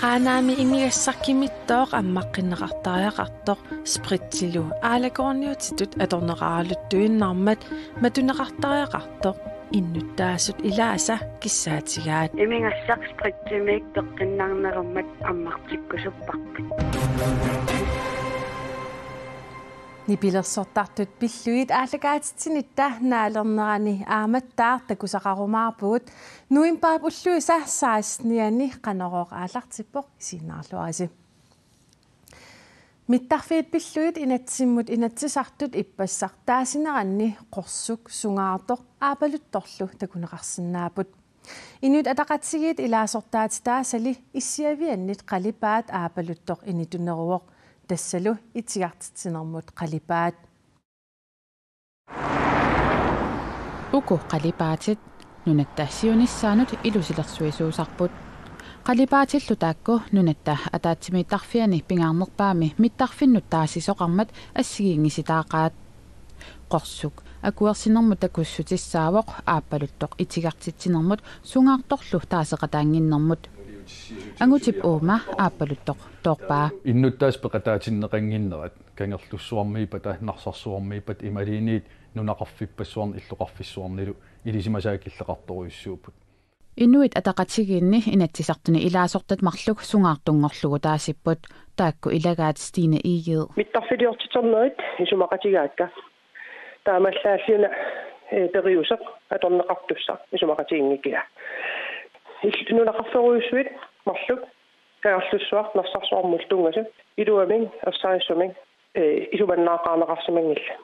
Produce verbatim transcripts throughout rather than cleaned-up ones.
Qaanaami imigassaq kimittooq ammaqqinneqartariaqartoq spritsilu aalakoorniutitut atorneqaraluttuinnarmat matuneqartariaqartoq innuttaasut ilaasa kissaatigaat. Imigassaq spritsimik peqqinnarnerummat ammartikkusupparput. Nipilersortartut pillugit aallakaatitsinitta naalernerani aammattaaq takusaqarumaarpugut. Novembarip ulluisa sekstenianni Qanorooq aallartippoq, isiginnaarluarisi. Mittarfiit pillugit inatsimmut inatsisartut ippassaq taasineranni qorsuk, sungaartoq Aappaluttorlu takuneqarsinnaapput. Inuit Ataqatigiit ilaasortaatitaasali issiaviannit qalipaat Aappaluttoq inituneruvoq, tassalu itigartitsinermut qalipaat. Uku qalipaatit nunatta siunissaanut ilusilersuisuusarput. Qalipaatillu taakku nunatta ataatsimiittarfiani pingaarnerpaami mittarfinnut taasisoqarmat assigiinngisitaaqaat. Qorsuk akuersinermut takussutissaavoq Aappaluttoq itigartitsinermut sungaartorlu taaseqataannginnermut. Angutip uuma Aappaluttoq toorpaa. Innuttaasut peqataatinneqannginnerat Kangerlussuarmiippat, Narsarsuarmiippat imaluunniit nunaqarfippassuarni illoqarfissuarnilu ilisimasaat killeqartorujussuupput. Inuit Ataqatigiinni Inatsisartuni ilaasortat marluk sungaartunngorlugu taasipput. Taakku ilagaat Stine Egede. Mittarfiliortiternerit isumaqatigaakka. Taamaallaat una, eh, periuseq atorneqartussaq isumaqatiginngikkiga. Il-, nunaqarferujussuit marluk Kangerlussuaq Narsarsuarmullu tunngasut iluamik ersarissumik, eh, isumannaaqqaarneqarsimanngillat.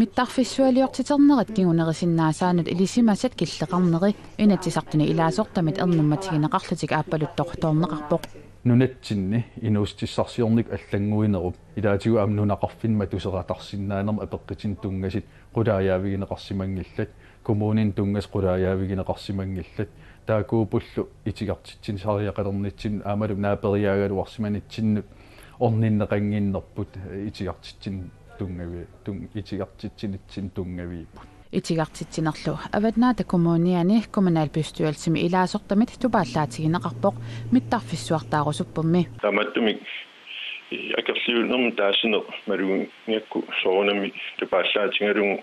Mittarfissualiortiternerit kingunerisinnaasaannut ilisimasat killeqarneri Inatsisartuni ilaasortamit ernummatigineqarlutik Aappaluttoq toorneqarpoq. Nunatsinni inuussutissarsiornikkut allannguinerup ilaatigut aamma nunaqarfinni matuseqatarsinnaanermut apeqqutinik tunngasut qulaajaavigineqarsimanngillat, kommuninut tunngasut qulaajaavigineqarsimanngillat, taakkuuppullu itigartitsinisariaqalernitsinnut aammalu naaperiaagaluarsimanitsinnut orninneqannginnerput itigartitsin tunngavi-, tun-, itigartitsinitsinnut tunngaviippoq. Itigartitsinerlu Avannaata Kommuniani kommunalbestyrelsimi ilaasortamit tupaallaatigineqarpoq mittarfissuartaarusuppummi. Taamaattumik akerliunermut taasineq malugigakku soorunami tupaallaatigalugu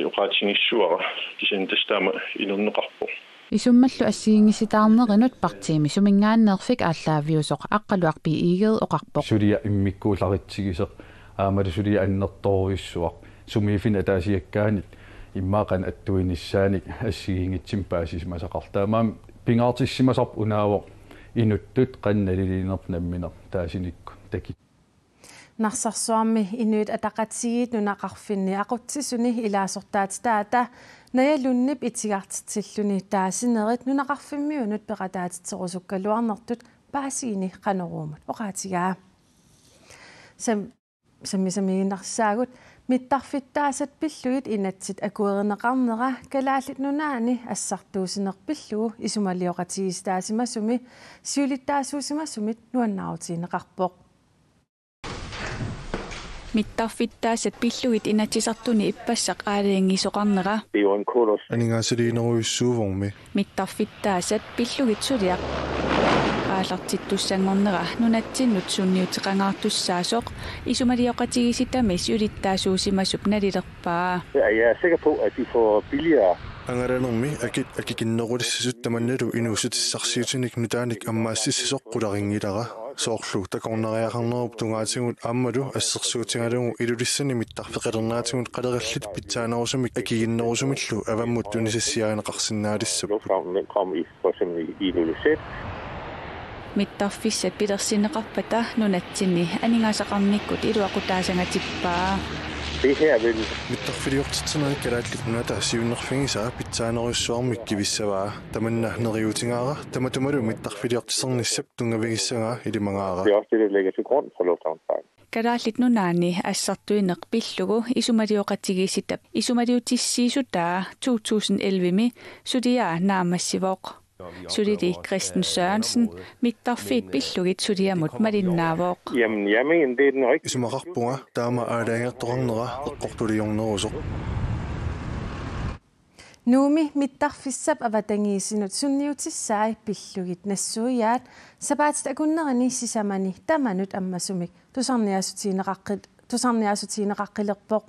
oqaatigissavara, kisianni tassa taama inerneqarpoq. Isummallu assigiinngisitaarnerinut partiimi suminngaanneerfik aallaaviusoq Aqqaluaq B. Egede oqarpoq. Suliaq immikkuullaritsigisoq aammalu suliaq annertoorujussuaq sumiiffinni ataasiakkaanit immaqa qanoq attuinissaanik assigiinngitsunik paasisimasaqartoq. Taamaammat pingaartissimasarput unaavoq inuttut qanoq naliliinerput nammineq taasinikkut takit. Narsarsuarmi Inuit Ataqatigiit nunaqarfinni aqutsisuni ilaasortaatitaata Naja Lundip itigartitsilluni taasinerit nunaqarfimmiunut peqataatitserusukkaluarnertut paasigini Qanoruumut oqaatigaa. Sam-, sammisamiiginnarsaagut. Mittarfittaasat pillugit inatsit akuerineqarnera Kalaallit Nunaanni assartuussineq pillugu isumalioqatigiissitaasimasumi siulittaasuusimasumit nuannaarutigineqarpoq. Mittarfittaasat pillugit Inatsisartuni ippassaq aalajangiisoqarnera. Aningaasaliinerujussuuvormi. Mittarfittaasat pillugit suliaq aallartittussanngornera nunatsinnut sunniuteqangaartussaasoq isumalioqatigiissitami siulittaasuusimasup nalilerpaa. Jeg er sikker på, at de får billigere. Angalanermi akit akikinnerulissasut tamannalu inuussutissarsiutinik nutaanik ammaassissasoq qularinngilara. Soorlu takornariaqarnerup tungaatigut aammalu assersuutigalugu Ilulissani mittarfeqalernaatigut qalerillit pitsaanerusumik akikinnerusumillu avammut tunisassiarineqarsinnaalissapput. Lufthavnen, den kom i, for eksempel i, i Ilulissat. Mittarfissat pilersinneqarpata nunatsinni aningaasaqarnikkut iluaqutaassangatippaa. Det her vil Mittarfiliortitsinerit Kalaallit Nunaata siunnerfigisaa pitsaanerujussuarmik kivissavaa. Tamanna neriuutigaara tamatumalu mittarfiliortitsernissap tunngavigissagaa ilimagaara. Det er også det, der ligger til grund for lufthavnspakken. Kalaallit Nunaanni assartuineq pillugu isumalioqatigiissitap isumaliutissiissutaa to tusind elleve-mi suliaa naammassivoq. Sulili Kristen Sørensen mittarfiit pillugit suliamut malinnaavoq. Jamen, jeg mener, det er den rigtige. Isumaqarpunga taama aalajangertoqarnera eqqortuliornerusoq. Nuummi mittarfissap avatangiisinut sunniutissai pillugit nassuiaat sapaatit akunnerini sisamani tamanut ammasumik tusarniassutigineqaqqil-, tusarniassutigineqaqqilerpoq.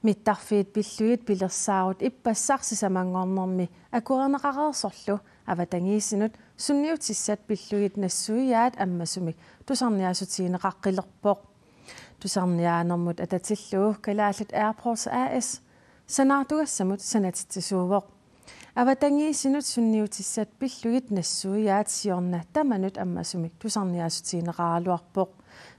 Mittarfiit pillugit pilersaarut ippassaq sisamanngornermi akuerineqareersorlu avatangiisinut sunniutissat pillugit nassuiaat ammasumik tusarniassutigineqaqqilerpoq. Tusarniaanermut atatillugu Kalaallit Airports A/S sanaartugassamut sanatitsisuuvoq. Avatangiisinut sunniutissat pillugit nassuiaat siorna tamanut ammasumik tusarniassutigineqaraluarpoq.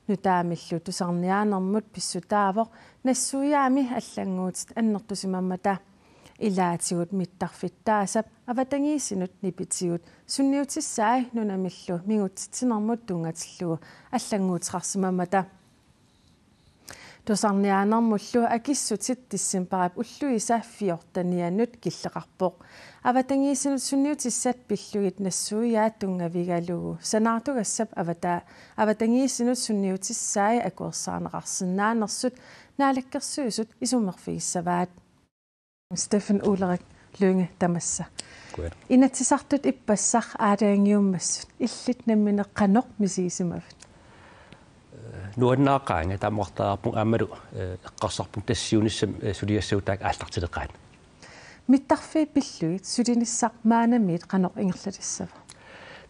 Nutaamillu tusarniaanermut pissutaavoq nassuiaami allannguutit annertusimammata. Ilaatigut mittarfittaasap avatangiisinut nipitigut sunniutissai nunamillu mingutsitsinermut tunngatillugu allannguuteqarsimammata. Tusarniaanermullu akissutit decembarip ulluisa fjortenianut killeqarpoq. Avatangiisinut sunniutissat pillugit nassuiaat tunngavigalugu sanaartugassap avata-, avatangiisinut sunniutissai akuersaarneqarsinnaanersut Naalakkersuisut isummerfigissavaat. Steffen Ulrik Lynge tamassa. Qujanaq. Inatsisartut ippassaq aalajangiummassuk illit nammineq qanoq misigisimavit? Nuannaaqaanga tamartaarpun aammalu, eh, eqqarsarpunga tassa siunissami, eh, suliassagutta aallartileqaat. Mittarfiit pillugit sulinissaq maannamiit qanoq ingerlalissava?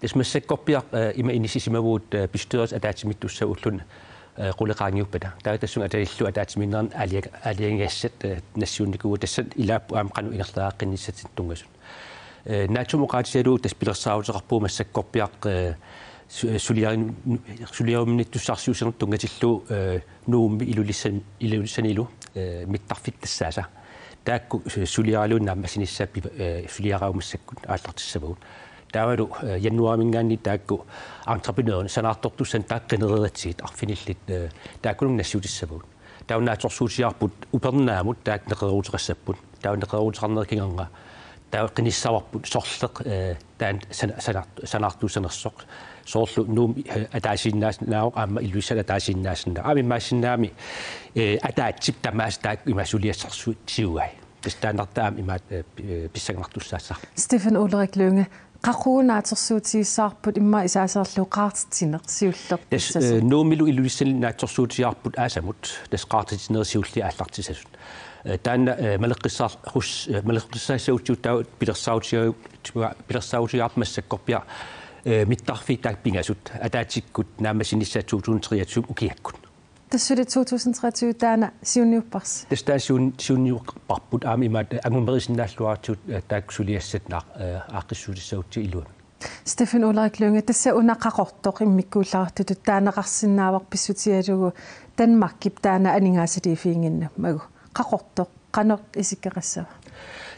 Tassa massakkorpiaq, eh, ima inissisimavugut, eh, bestyrelsip ataatsimiittussaq ulluni, eh, quleqaanngiuppata. Taava tassunga atalillu ataatsimiinnerani aalia-, aalajangigassat, eh, nassiunnikuuvugut, tassani ilaapput aamma qanoq ingerlariaqqinnissatsinnik tunngasut. Eh, naatsumik oqaatigalugu tassa pilersaaruteqarpugut massakkorpiaq, eh, su-, suliarin-, suliariuminittussarsiuussinermut tunngatillugu, eh, Nuummi Ilulissani, Ilulissanilu, eh, mittarfittassaasa. Taakku su-, suliaralugu naammassinissaat piva-, eh, suliaraat massakkut aallartissavagut. Taavalu, eh, januaarimiingaanniit taakku entreprenørinut sanaartortussanut taakku qinereeratsigit arfinillit, eh, taakkununnga nassiutissavagut. Taava naatsorsuutigaarput upernaamut taakku neqerooruteqassapput. Taava neqerooruteqarneri kingorna. Taava qinissavarput sorleq, eh, taanna sana-, sana-, sanaartuussanersoq. Soorlu Nuummi, eh, ataasiinnaassinnaavoq aamma Ilulissani ataasiinnaassinnaavoq. Aamma imaassinnaagami, eh, ataatsip tamaasa taakku ima suliassarsiugai. Tassa taannartaa aamma imaat, eh, pi-, eh, pissanganartussaassaq. Steffen Ulrik Lynge, qaqugu naatsorsuutigissavarput immaqa isaaserlu qaartitsineq siulleq? Tassa, eh, Nuummilu Ilulissanilu naatsorsuutigaarput aasamut, tassa qaartitsinerit siulliit aallartissasut. Eh, taanna, eh, maleqqissaar-, hus-, eh, maleqqissaassagutsigu taava pilersaarutiga-, pilersaarutigaarput massakkorpiaq, eh, mittarfiit taakku pingasut, ataatsikkut naammassinissaat to tusind treogtyve ukiakkut. Tassa suli to tusind treogtyve taanna siunniupparsi? Tassa taanna siun-, siunniupparput aamma imaat angumeriisinnaalluaratsigu, eh, taakku suliassat naa-, eh, aaqqissuussagutsigit iluamik. Steffen Ulrik Lynge, tassa una Qaqortoq immikkuullaartutut taaneqarsinnaavoq pissutigalugu Danmarkip taanna aningaasaliiffiginnginnammagu. Qaqortoq qanoq isikkoqassava?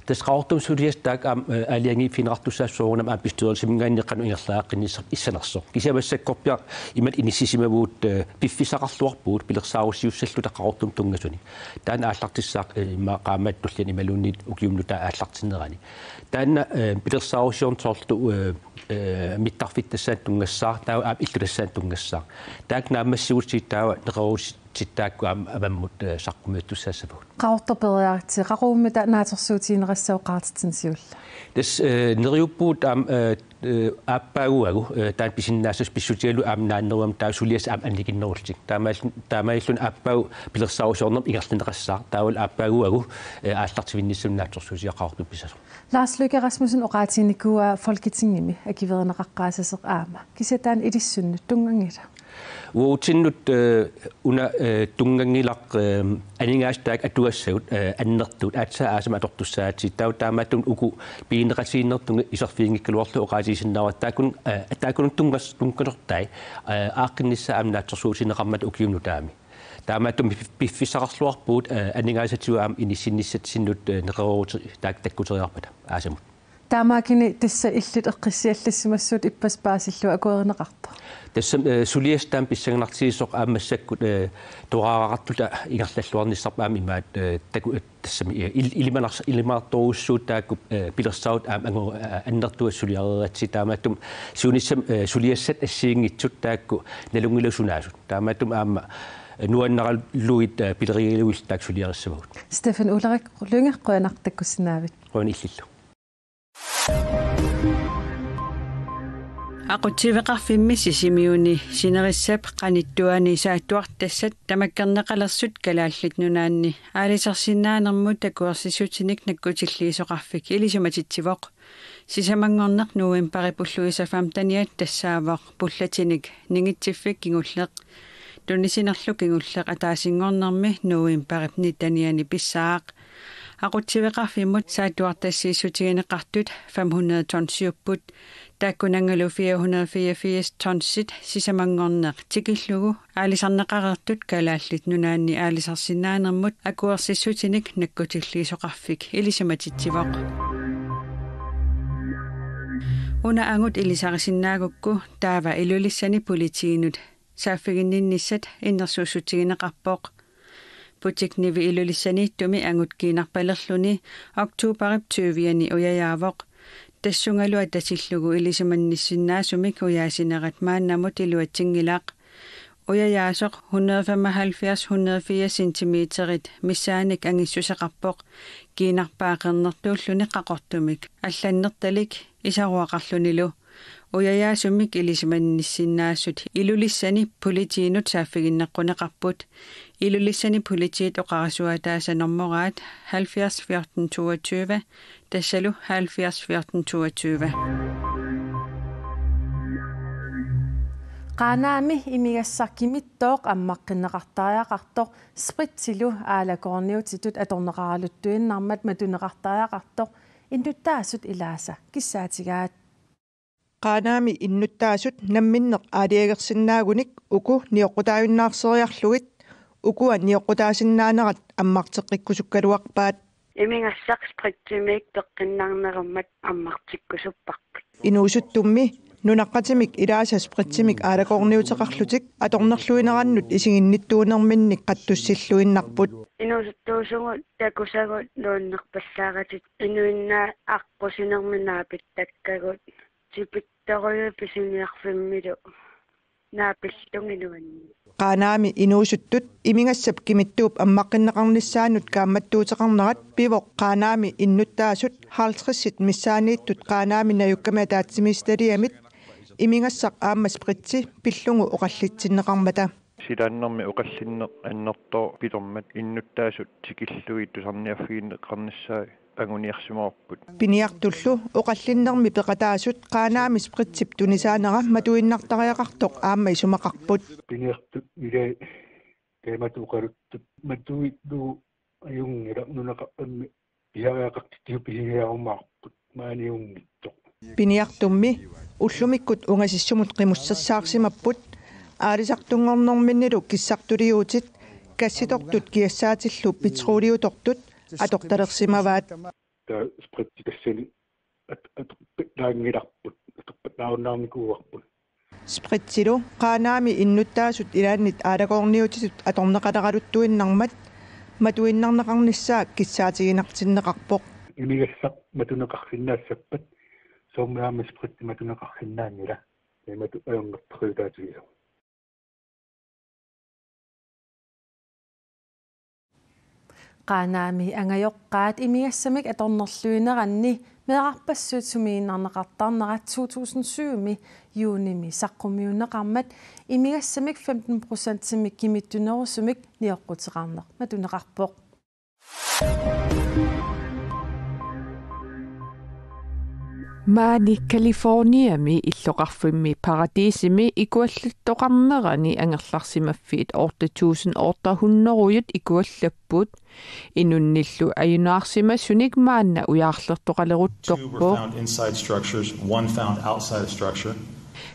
Tassa Qaqortumi suliassat taakku aamma, eh, aalajangiiffigineqartussaassooq soorunami aamma bestyrelsimiingaanniit qanoq ingerlariaqqinnissaq issanersoq. Kisianni massakkorpiaq imatut inissisimavugut, eh, piffissaqarluarpugut pilersaarusiussalluta Qaqortumi tunngasuni. Taanna aallartissaaq, eh, immaqa qaammatit tulliani imaluunniit ukiumut nutaamut aallartinnerani. Taanna, eh, pilersaarusiorneq soorlu, eh, eh, mittarfittassaanut tunngassaaq, taava aamma illutassaanut tunngassaaq. Taakku naammassigutsigu taava neqeroorutissat taakku aamma avammut, eh, saqqummiuttussaassavagut. Qaqortoq periarfissaq, qaqugumitta naatsorsuutigineqassava qaartitsineq siulleq? Tassa, eh, neriuppugut aamma, eh, eh, aappaaguagu, eh, taanna pisinnaassasoq pissutigalugu aamma naannerugamik taava suliassat aamma annikinnerullutik. Taamaal-, taamaalilluni aappaagu pilersaarusiornermut ingerlanneqassaaq. Taavalu aappaaguagu, eh, aallartivinnissamut naatsorsuutigaarput Qaqortumi pisasoq. Lars Løkke Rasmussen oqaatiginikuuaa Folketingimi akuerineqaqqaassasoq aamma. Kisianni taanna ilissinni tunnganngilaq? Uatsinnut, eh, una, eh, tunnganngilaq, eh, aningaasat taakku atugassagut, eh, annertuut aatsaat aasamut atortussaagatsigu taava taamaattumik uku pigineqatigiinnertut iserfiginngikkaluarlugu oqaatigisinnaavara taakkun, eh, taakkununnga tunngas-, tunngasortai, eh, aaqqinnissaat aamma naatsorsuutigineqarmata ukiuni nutaami. Taamaattumik pif-, piffissaqarluarpugut, eh, aningaasatigut aamma inissinnissatsinnut, eh, neqeroorutit taakku takkuteriarpata aasamut. Taamaakkini tassa illit eqqissiallassimassuutit ippassaq paasillugu akuerineqartoq? Tassa, eh, suliassaq taanna pissanganartigisoq aamma massakkut, eh, toraaraqartuta ingerlalluarnissarput aamma imaat, eh, taku-, eh, tassami, eh, il-, ilimanars-, ilimanartorujussuuvoq taakku, eh, pilersaarutit aamma angu-, eh, annertuut suliareeratsigit taamaattumik siunissami, eh, suliassat assigiinngitsut taakku nalunngilagut sunaasut. Taamaattumik aamma Nuannaralugit, eh, pilerigalugit taakku suliarissavagut. Stefan Ulrik Lynge, qujanaq takkussinnaagavit. Qujanaq illillu. Aqutsiveqarfimmi Sisimiuni sinerissap qanittuani saattuartassat tamakkerneqalersut Kalaallit Nunaanni aalisarsinnaanermut akuersissutinik nakkutilliisoqarfik ilisimatitsivoq. Sisamanngorneq novembarip ulluisa femteniat tassaavoq pullatinik ningitsiffik kingulleq, tunisinerlu kingulleq ataasinngornermi novembarip nittenianni pissaaq. Aqutsiveqarfimmut saattuartassiissutigineqartut fem hundrede tonsiupput, taakkunanngalu fire hundrede fireogfirs tonsit sisamanngorneq tikillugu aalisarneqareersut Kalaallit Nunaanni aalisarsinnaanermut akuersissutinik nakkutilliisoqarfik ilisimatitsivoq. Una angut ilisarisinnaagukku taava Ilulissani politiinut saaffiginninnissat innersuussutigineqarpoq. Butik Nivi Ilulissaniittumi angut kiinarpalerluni oktobarip tyvianni ujajaavoq. Tassungalu atatillugu ilisimannissinnaasumik ujaasinerat maannamut iluatsinngilaq. Ujajaasoq hundrede femoghalvfjerds hundrede firs centimeterit missaanik angissuseqarpoq. Kiinarpaa qernertuulluni qaqortumik allannertalik isaruaqarlunilu. Ujajaasumik ilisimannissinnaasut Ilulissani politiinut saaffiginneqquneqarput. Ilulissani politiit oqarasuaataasa normoraat halvfjerds fjorten toogtyve, tassalu halvfjerds fjorten toogtyve. Qaanaami imigassaq kimittooq ammaqqinneqartariaqartoq spritsilu aalakoorniutitut atorneqaraluttuinnarmat matuneqartariaqartoq innuttaasut ilaasa kissaatigaat. Qaanaami innuttaasut namminneq aalajangersinnaagunik uku nioqqutaajunnaarsioriarlugit ukua nioqqutaasinnaanerat ammarteqqikkusukkaluarpaat. Imigassaq spritsimik peqqinnarnerummat ammartikkusupparput. Inuusuttummi nunaqqatimik ilaasa spritsimik aalakoorniuteqarlutik atornerluinerannut isiginnittuunerminnik qattussilluinnarput. Inuusuttuusugut takusagut nuannerpallaaratik inuinnaat aqqusinermi naapittakkagut tipittorujuit pisiniarfimmilu naapillugit nuanni. Qaanaami inuusuttut imigassap kimittuup ammaqqinneqarnissaanut kaammattuuteqarnerat pivoq Qaanaami innuttaasut halvtredsit missaanniittut Qaanaami najukkami ataatsimiititaliamit imigassaq aamma spritsi pillugu oqallitsinneqarmata. Silaannarmi oqallinneq annertooq pilermat innuttaasut tikillugit tusarniarfigineqarnissaat anguniarsimavarput. Piniartullu oqallinnermi peqataasut Qaanaami spritsip tunisaanera matuinnartariaqartoq aamma isumaqarput. Piniartut ilai taamatut oqaluttut matuillugu ajunngilaq, nunaqarfimmi pisariaqartittigut pisiniarumaarput maaniunngitsoq. Piniartummi ullumikkut ungasissumut qimussassaarsimapput, aalisartunngornerminnilu kissartuliuutit, gassitortut kiassaatillu petroliutortut atortalersimavaat. Taava spritsi tassani at-, atorpallaanngilarput, atorpallaarunnaarnikuuarput. Spritsilu Qaanaami innuttaasut ilaannit aalakoorniutitut atorneqaleraluttuinnarmat matuinnarneqarnissaa kissaatiginartinneqarpoq. Imigassaq matuneqarsinnaassappat soorunami spritsi matuneqarsinnaanngilaq. Imatut ajornartorujussuuvoq. Qaanaami angajoqqaat imigassamik atornerluineranni meerarpassuit sumiginnarneqartarnerat to tusind syvimi juunimi saqqummiunneqarmat imigassamik femten procentimik kimittunerusumik nioqquteqarneq matuneqarpoq. Maani Californiami illoqarfimmi Paradiisimi ikuallattoqarnerani angerlarsimaffiit otte tusind otte hundrede ikuallapput. Inunnillu ajunaarsimasunik maanna Two were ujaarlertoqaleruttorpoq. Found inside structures, one found outside of structure.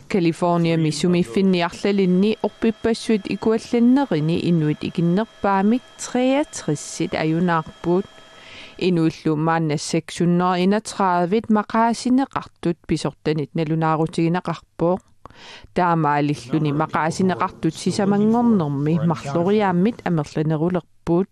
Californiami sumiiffinni arlalinni orpippassuit ikuallannerini inuit ikinnerpaamik treogtresit ajunaarput. Inuillu maanna seks hundrede enogtredive maqaasineqartut pisortanit nalunaarutigineqarpoq. Taamaalilluni maqaasineqartut sisamanngornermi marloriaammit amerlanerulerput.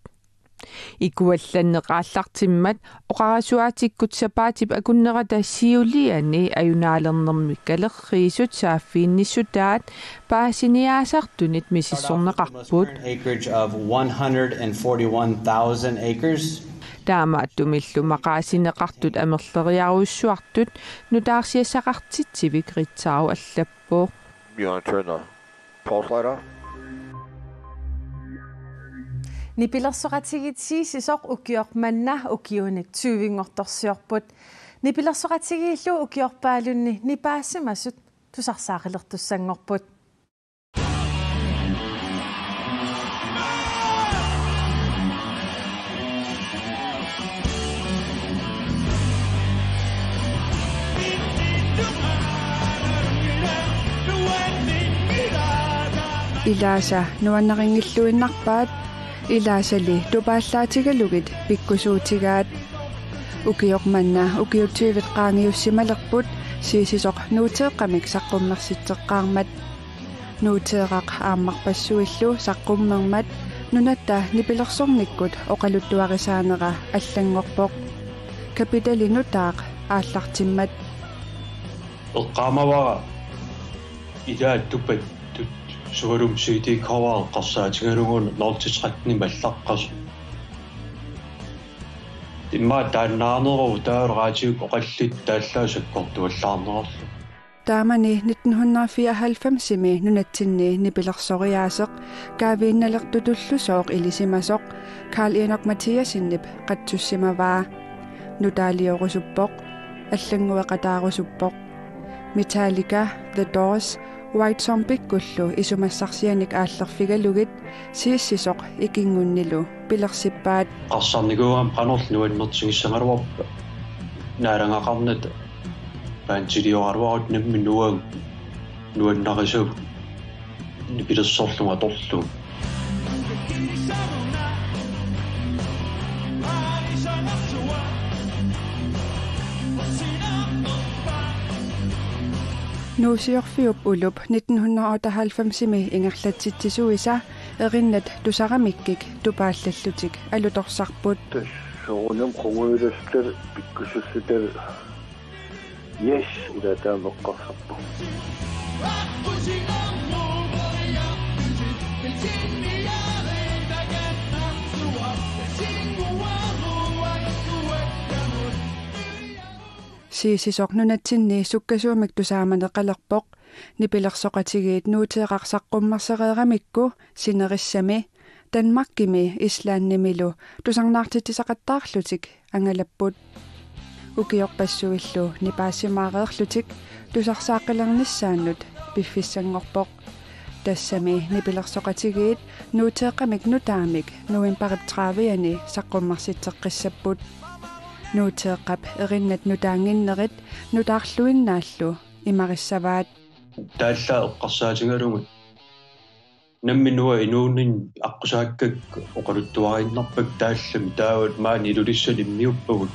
Ikuallanneq aallartimmat oqarasuaatikkut sapaatip akunnerata siuliani ajunaalernermi kalerriisut saaffiginnissutaat paasiniaasartunit misissorneqarput. Acreage of one hundred and forty-one thousand acres. Taamaattumillu maqaasineqartut amerleriarujussuartut nutaarsiassaqartitsivik Ritzau allappoq. You wanna turn the pulse light off? Nipilersoqatigiit Siisisoq ukioq manna ukiunik tyvenngortorsiorput. Nipilersoqatigiillu ukiorpaalunni nipaasimasut tusarsaaqilertussanngorput. Ilaasa nuannarinngilluinnarpaat, ilaasali tupaallaatigalugit pikkusuutigaat. Ukioq manna ukiut tyvet qaangiussimalerput Siisisoq Nuuteeqqamik saqqummersitseqqaarmat. Nuuteeraq aammarpassuillu saqqummermat nunatta nipilersornikkut oqaluttuarisaanera allanngorpoq. Kapitali nutaaq aallartimmat. Eqqaamavara ilaat tupattut sualum C D-cover eqqarsaatigalugu nul til tretten-imik allaqqasoq. Immaqa taannaaneruvoq taava radiup oqallit taallaat sakkortuallaarnerarlugit. Taamani nitten hundrede fireoghalvfems-imi nunatsinni nipilersoriaaseq kaaviinnalertutullusooq ilisimasoq Carl Enok Mathiassenip qatsussimavaa. Nutaaliorusuppoq, allanngueqataarusuppoq. Metallica, The Doors, White Zombie-kkullu isumassarsianik aallerfigalugit Siisisoq ikinngunnilu pilersippaat. Eqqarsarnikuugama qanorlu nuannertigissagaluarpat naalagaqarnata, bandilioraluarutta nammineq nuan-, nuannarisagut nipilersorlugu atorlugu. Nuusiorfiup Ulup nitten hundrede otteoghalvfems-imi ingerlatsitsisuisa erinnat tusaramikkik tupaallallutik alutorsarput. Soorunami qungujulluta pikkusullutalu. Yes, ila taama eqqarsarpunga. Siisisoq nunatsinni sukkasuumik tusaamaneqalerpoq. Nipilersoqatigiit Nuuteeqqaq saqqummersereeramikku sinerissami Danmarkimi Islandimilu tusarnaartitsisaqattaarlutik angalapput. Ukiorpassuillu nipaasimaareerlutik tusarsaaqqilernissaannut piffissanngorpoq. Tassami nipilersoqatigiit Nuuteeqqamik nutaamik novembarip tredive-ani saqqummersitseqqissapput. Nuuteeqqap erinnat nutaannginnerit nutaarluinnaallu imarissavaat. Taallaat eqqarsaatigalugu nammineq inuuninni aqqusaakkakka oqaluttuariinnarpakka taallami, taava maani Ilulissani immiuppagut.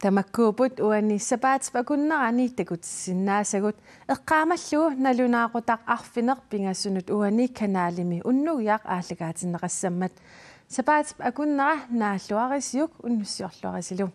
Tamakkuupput uani sapaatip akunnerani takutissinnaasagut. Eqqaamallugu nalunaaqutaq arfineq-pingasunut uani kanalimi unnugiaq aallakaatinneqassammat. Sapaatip akunnera naalluarisiuk, unnussiorluarisilu.